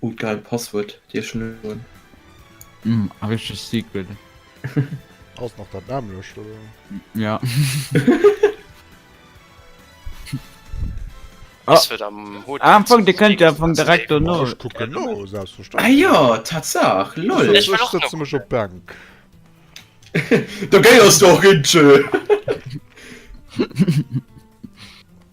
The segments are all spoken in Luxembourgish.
Oh geil Passwuert déi ech schon hunn. Mm, a richteg secret. Ass nach dat nämlecht oder? Ja. Was wird am Hotel? Am Fong, Dir kënnt jo am Fong direkt dono. Ech kucken no, selbstverständlech. Ah jo, Tatsaach, lol. Ech Ech wëll och sëtze mech op d'Bänk. Da gehéiers du och hin, tschö.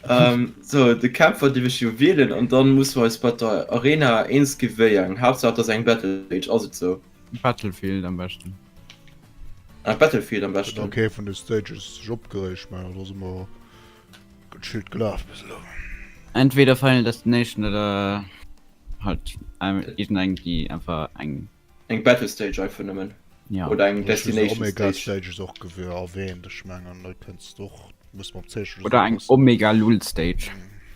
Ähm, so, de Kämpfer dierf ech jo wielen an dann musse mer eis bei der Arena eens gi wéi eng. Haaptsaach et ass eng Battle Stage, ass et sou? Battlefield am beschten. Ah, Battlefield am Huet beschten. nach kee vun de Stages sech opgereegt, mä dat ass ëmmer gechillt gelaf bis elo. Entweder Final Destination oder halt iergendeng déi einfach eng. Eng Battle Stage einfach nëmmen. Ja. Oder eng Ech hu se Destination Omega Stage. Stages och gew erwähnt, ech mengen dat kënnst och, muss mam Zeechen Oder eng Omega Lul Stage.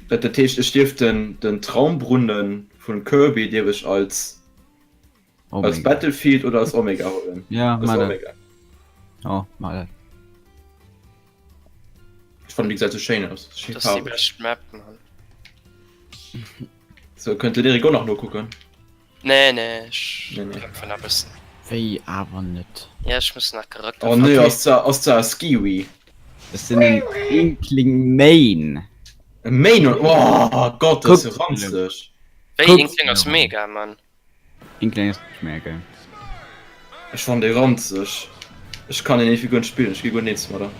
Dat dat heescht ech dierf den den Traumbrunnen vun Kirby dierf ech als als Omega. Battlefield oder als Omega huelen. Ja, Als mach dat. Omega. Oh, mach dat. Ech fannen déi gesäit sou schéin aus. Schéin Das ist die faarweg. bescht Map, Mann. So kënnt den Erik och nach nokucken. Nee, nee, ech Nee, nee. kämpfen nach bëssen. Wéi awer net? Ja, ech muss nach Charakter Oh nee, Okay. ass zwar ass zwar e Skiwi. Ech sinn en Inkling Main. E Main oh Gott, dat ass jo Kuck. ranzeg. Wéi Kuck. Inkling ass mega, Mann. Inkling ass mega geil. Ech fannen dee ranzeg. Ech kann deen iergendwéi guer net spillen, ech gi guer nees mat der.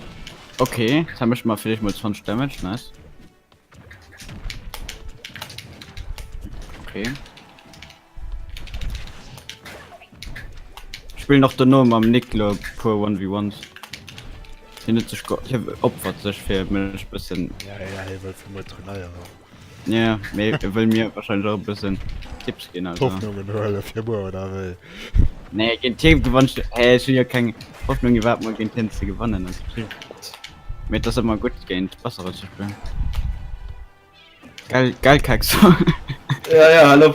Okay, da mécht mer villäicht mol 20 Damage, nice. Okay. Ich spielen noch dono mam Nick lo puer 1v1s. Hien huet sech ge hie opfert sech fir mech bëssen. Ja, ja, hie wëll fir muer trainéieren. Ja, mee e wëll mir wahrscheinlech och e bëssen Tipps ginn, also. D'Hoffnungen huele fir muer, oder wéi? Nee, géint hie gewann ech, hä, ech hu jo keng Hoffnung iwwerhaapt mol géint hien ze gewannen, also chill. Mee et ass ëmmer gutt géint Besserer ze spillen. Geil, geil Keks. Ja, ja, hallo.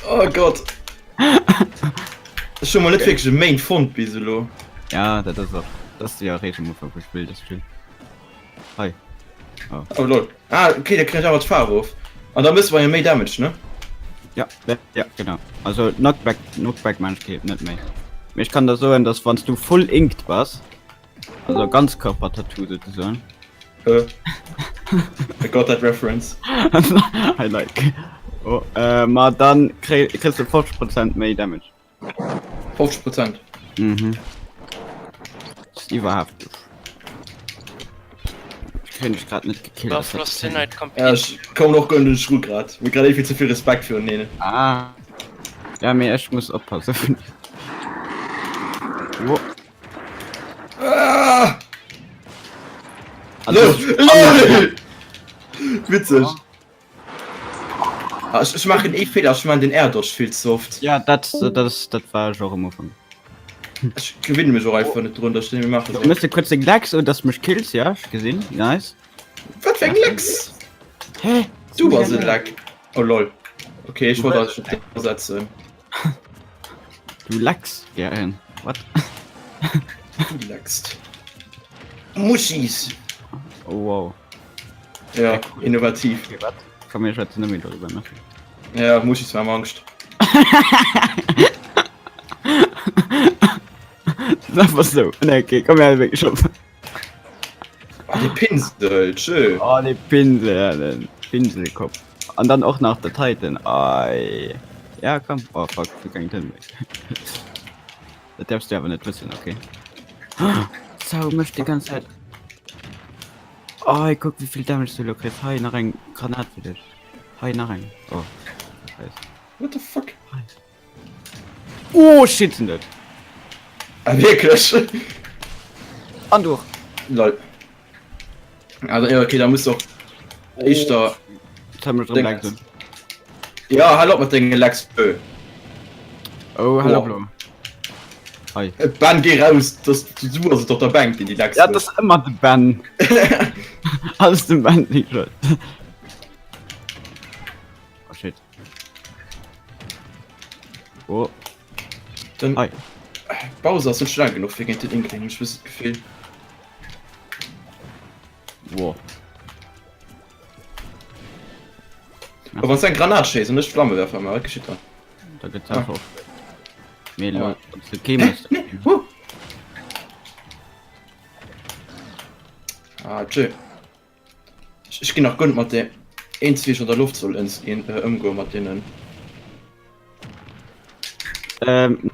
Oh Gott. Ech hu mol net wierklech e Main fonnt bis elo. Ja, dat ass och. Dat ass jo eréischt am Ufank vum Spill, dat Spill. Hei. Oh. Oh lol. Ah, okay, da kritt ech awer d'Faarf of. An da mësse mer jo méi Damage, ne? Ja, ja, genau. Also Knockback, Knockback man ech net méi. Mee ech kann der soen, dass wann s du full inked bass, also Ganzkörper-Tattoo sozusagen. Äh. I got that reference. I like. Oh, äh, ma dann kriss du 50 Prozent méi Damage. 50 Prozent. Mhm. Das ist iwwerhaapt. Ich krieg mich grad net gekillt. War das hat Floss keinen- Night Ja, Competition. ich komm och guer net ru grad. Mir grad eh vill ze vill Respekt virun deenen. Ah. Ja, mee ech muss oppassen. Wo? Ah! Also, LOL! LOL! Witzeg. Ah, ech, ech maachen ee Feeler, ech maachen den Air Dodge vill ze oft. Ja, dat, dat, dat war ech och am Ufank. Ech gewinne mech och einfach net drun, dass ich den méi maache Du soll. mëss de kurz den Lecks und dass du mech kills, ja? Ech gesinn. Nice. Wat fir eng Lecks? Hä? Du bass en Leck. Oh lol. Okay, ech wollt also op den setzen. Du lecks gären. What? Du leckst. Muschis! Oh wow. Ja, innovativ. Okay, wat? Komm, mir schwätzen net méi doriwwer, ne? Ja, Muschis haben Angst. Das ist einfach so. Ne, okay, komm her, wirklich op. Oh, de Pinsel, tschö. Oh, de Pinsel, ja, den Pinselkopf. An dann och nach de Titan. Ei. Ja, komm. Oh, fuck, du keng Tënn méi. Dat därfst du awer net wëssen, okay. Sau mécht déi ganz Zäit. Oh, kuck wéi vill Damage du lo kriss. Hei nach eng Granat fir dech. Hei nach eng. Oh, Scheiß. What the fuck? Hei. Oh shit, sind dat. Ah, wierklech? An durch. Lol. Also, ja, okay, da muss och éischter. Jetzt haben wir drin Leck. Ja, hal op mat denge Lecks. Oh, hallo Blo. Hi. Äh, Ben, geh raus, das, du ass et op der Bänk, deen déi Lecks Ja, das ist immer de Ben. Alles den Ben, déi Schuld. Oh shit. Oh. Den Hi. Bowser ass net schnell genuch fir géint den Inkling, hunn ech bëssen d'Gefill. Wow. Oh, wann eng Granat schéiss an ech Flammewerfer man, wat geschitt dann? Da gëtt ah. einfach. Mee lo, wann du kee méchs. Nee, huh. Ah, tschö. Ech, ech ginn nach gutt mat de eens wéi ech an der Loft soll ëms ginn, äh, ëmgoen mat deenen. Ähm.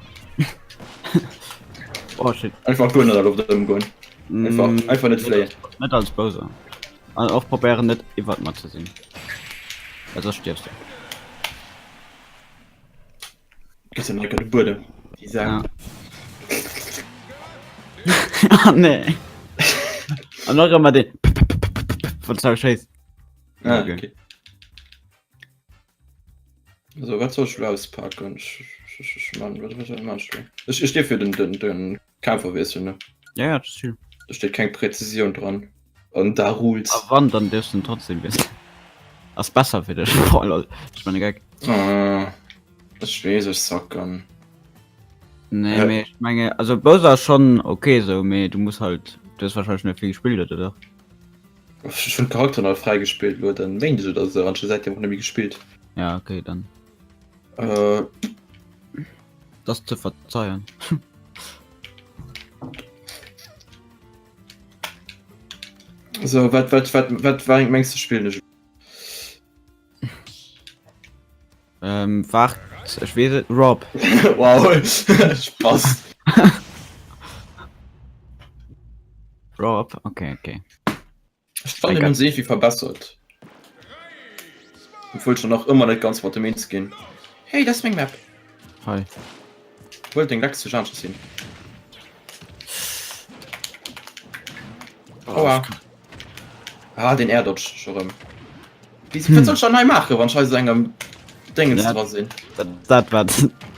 oh shit. Einfach guer net an der Loft ëmgoen. Einfach, Mm, einfach net fléien. Net als Bowser. An och probéieren net iwwert mer ze sinn. Well soss stierfs du. Gëtt en lecker de Buedem. Déi Saach. Ah nee. An och ëmmer den wann du schéiss. Ah, Okay. okay. Also, wat soll ech lo auspaken? Ech, ech, ech, ech, man, wat, wat, wat man ech lo? Ech, ech dierf jo den, den, den Kämpfer wiesselen, ne? Ja, ja, das ist chill. Da steet keng Präzisioun dran. An da rules. A wann, dann dierfs du en trotzdem wiesselen. Ass besser fir dech. Boah, lol. Ich meine Gag. Ah, ech weess, ech sacken. Nee, Äh. mee ich menge, also Bowser ass schon okay so, mee du muss halt, du hast wahrscheinlich net vill gespillt, oder? Ech hunn d'Charakteren all fräigespillt lo den Méindeg oder sou an ech hu säitdeem och net méi gespillt. Ja, okay, dann. Äh. Das ze verzeihen. So, wat, wat, wat, wat war mengs du spillen ech? Ähm, waart, ech weess et, Rob. Wow, Spaß. Rob, okay, okay. Ech fannen den hunn se irgendwie verbessert. Obwuel ech nach ëmmer net ganz mat dem eens ginn. Hey, dat ass meng Map. Hi. Wollt deng Lex sech aneschters sinn. Aua. Ah, den Air Dodge scho rëm. Wéi, wat soll ech dann hei maachen, wann ech hei sou engem Dingens Ja. dra sinn? Dat, dat wat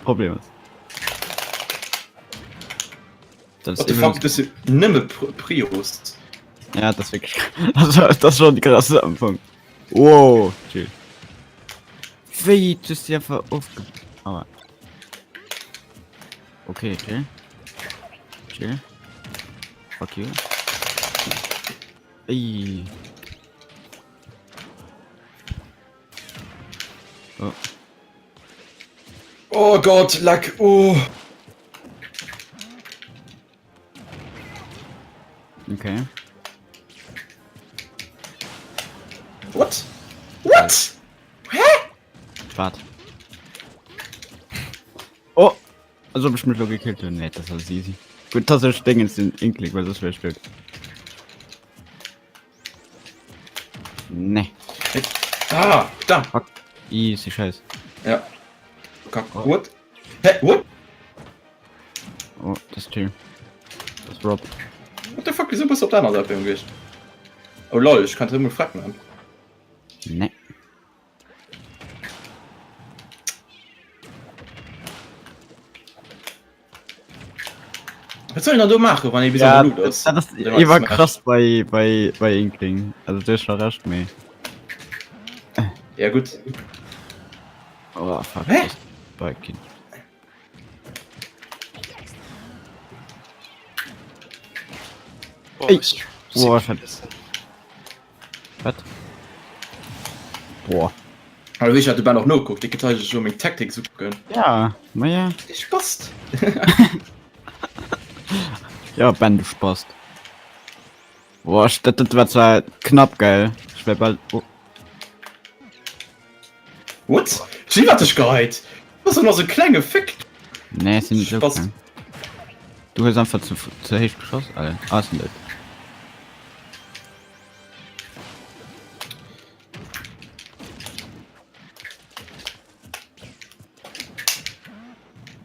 Problem ass. Dat What the fuck, das sind nëmme Prios. Ja, das wirklich. Das, das ist schon krass am Anfang. Wow, chill. Wéi, du hast die einfach aufge... Aua. Okay, chill. Chill. Fuck you. Ey. Oh. Oh Gott, Lack, oh. Okay. What? What? Hä? Wart. Oh! Also ob ich mich lo gekillt hunn? Nee, das ass easy. Gut, dass ech Dingens den Inkling, well soss wär ech dout. Nee. Ah, da. Fuck. Easy Scheiß. Ja. Kack. What? Hä? What? Oh, das Tier. Das Rob. What the fuck, wieso bist du op der aner Säit gewiescht? Oh lol, ich kann emol frecken an. Nee. Wat soll een dann do maachen, wann ee bis an der Luut ass? Dat ass iwwer krass bei, bei, bei Inkling. Also du hues scho recht, mee. Ja gutt. Oh fuck. Hä? Bei Kind. Oh, Ey. ich- Boah, ich hab- Wat? Boah. Hallo, ich hatte Ben och nokuckt, déi gëtt schon meng Taktik sucken. Ja, ma ja. Dee Spast. Ja, Ben, du Spast. Boah, ich, dat, dat war zwar knapp geil. Ich wär bald. Oh. What? Wie wat dech geheit? Was noch so klenge Fick? Nee, es sind nicht so Spast. klein. Du hues einfach zu, zu héich geschoss, Alter. Ah, sind net.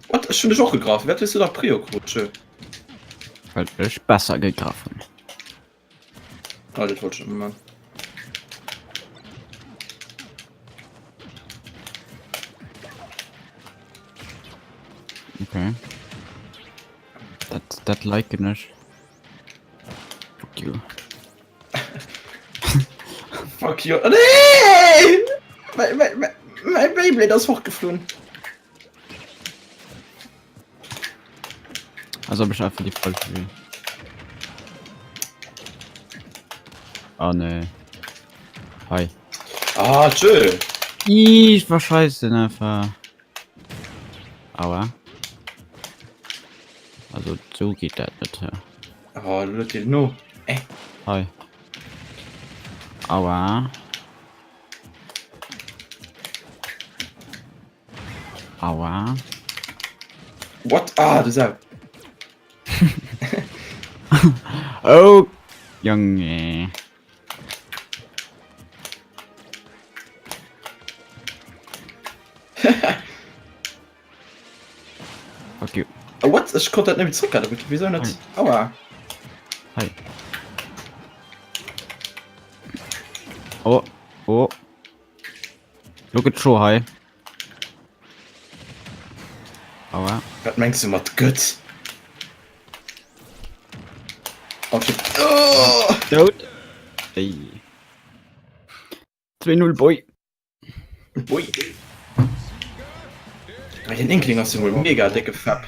What? Ech hunn dech och gegraff. Wat hues du da Prio krut? Tschö. Well ech besser gegraff hunn. Ah, dat wollt ech net man. Okay. Dat, dat liken ech. Fuck you. Fuck you. Oh, nee! Mein, mein, mein, mein Beyblade ass fortgeflunn. Also ob ich einfach die falsche will. Ah nee. Hi. Ah, tschö. Ih, war scheiße einfach. Aua. Also so geht dat net. Oh, lo huet no. Äh. Hei. Aua. Aua. What? Ah, du Sau. oh, Junge. Fuck you. Oh, what? Ech konnt dat net méi zréckhalen. Wieso net? Aua. Hei. Oh, oh. Lo gëtt scho hei. Aua. Wat mengs du mat gëtt? Oh, shit. Oh! Dout. Ey. 2-0, Boy. Boy. Ah, den Inkling ass jo mol mega décke Fab.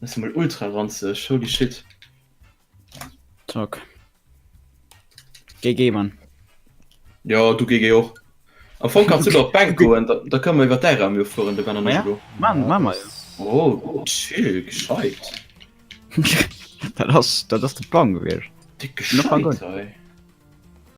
Das ist mol ultra ranzeg. Holy shit. Zack. GG, Mann. Ja, du GG och. Am Fong kannst du doch op d'Bänk goen, da, da kënne mer iwwer däi Raum jo fueren, de Ben an ech Ja. elo. Mann, Ja, man mal. Oh, chill, gescheit. Dat ass, dat ass de Plang gewiescht. Dick No, fang gescheit, ey.